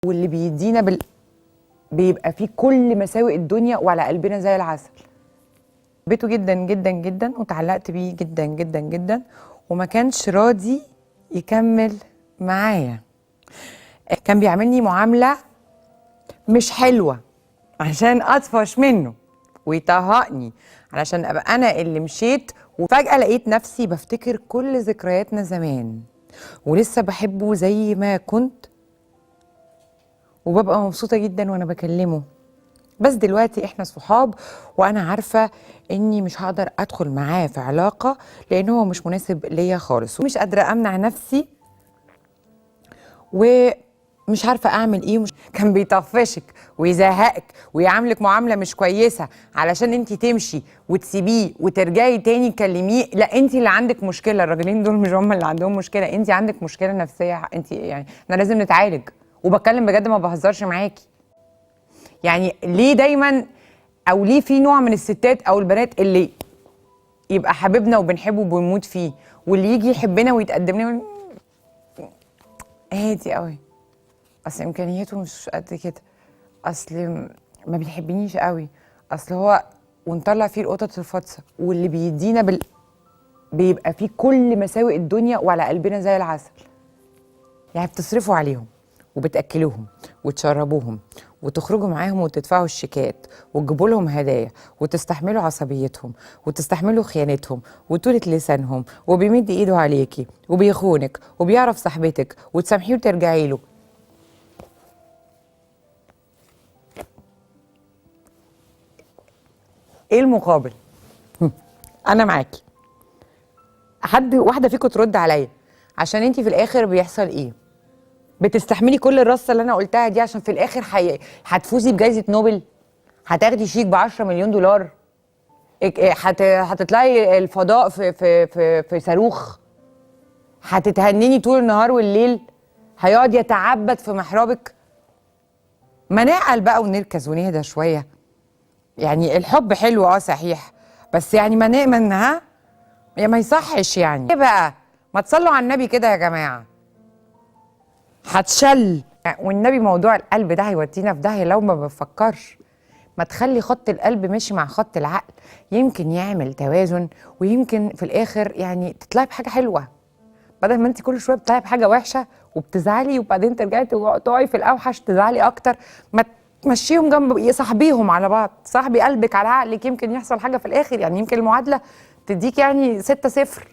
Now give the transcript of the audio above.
واللي بيدينا بيبقى فيه كل مساوئ الدنيا وعلى قلبنا زي العسل. حبيته جدا جدا جدا وتعلقت بيه جدا جدا جدا، وما كانش راضي يكمل معايا. كان بيعملني معاملة مش حلوة عشان أطفش منه ويطهقني، علشان أبقى أنا اللي مشيت. وفجأة لقيت نفسي بفتكر كل ذكرياتنا زمان، ولسه بحبه زي ما كنت، وببقى مبسوطة جدا وأنا بكلمه. بس دلوقتي احنا صحاب، وانا عارفه اني مش هقدر ادخل معاه في علاقة لان هو مش مناسب ليا خالص، ومش قادرة امنع نفسي ومش عارفه اعمل ايه. كان بيطفشك ويزهقك ويعاملك معاملة مش كويسة علشان انت تمشي وتسيبيه وترجعي تاني تكلميه. لا، انت اللي عندك مشكلة، الراجلين دول مش هم اللي عندهم مشكلة، انت عندك مشكلة نفسية. انت يعني احنا لازم نتعالج، وبتكلم بجد ما بهزرش معاكي. يعني ليه دايما، او ليه في نوع من الستات او البنات اللي يبقى حبيبنا وبنحبه وبنموت فيه، واللي يجي يحبنا ويتقدم لنا هادي قوي، اصل امكانياته مش قد كده، اصل ما بيحبنيش قوي، اصل هو، ونطلع فيه القطط الفاطسه. واللي بيدينا بيبقى فيه كل مساوئ الدنيا وعلى قلبنا زي العسل. يعني بتصرفوا عليهم وبتأكلوهم وتشربوهم وتخرجوا معاهم وتدفعوا الشيكات وتجيبوا لهم هدايا وتستحملوا عصبيتهم وتستحملوا خيانتهم وطولة لسانهم، وبيمد ايده عليكي وبيخونك وبيعرف صاحبتك وتسامحيه وترجعي له. ايه المقابل؟ انا معاكي. حد واحدة فيكم ترد عليا، عشان انتي في الاخر بيحصل ايه؟ بتستحملي كل الرصه اللي انا قلتها دي عشان في الاخر هتفوزي بجائزة نوبل، هتاخدي شيك ب 10 مليون دولار، هتطلعي الفضاء في في في في صاروخ، هتتهنني طول النهار والليل، هيقعد يتعبد في محرابك. ما نعقل بقى ونركز ونهدى شوية. يعني الحب حلو صحيح، بس يعني ما نأمن، ها يا ما يصحش. يعني ايه بقى؟ ما تصلوا على النبي كده يا جماعة، هتشل. والنبي موضوع القلب ده هيودينا في داهية لو ما بفكرش. ما تخلي خط القلب ماشي مع خط العقل، يمكن يعمل توازن، ويمكن في الاخر يعني تطلعي بحاجة حلوة، بدل ما انت كل شوية بتطلعي بحاجة وحشة وبتزعلي وبعدين ترجعي تقعي في الاوحش تزعلي اكتر. ما تمشيهم جنب، صاحبيهم على بعض، صاحبي قلبك على عقلك، يمكن يحصل حاجة في الاخر. يعني يمكن المعادلة تديك يعني 6-0.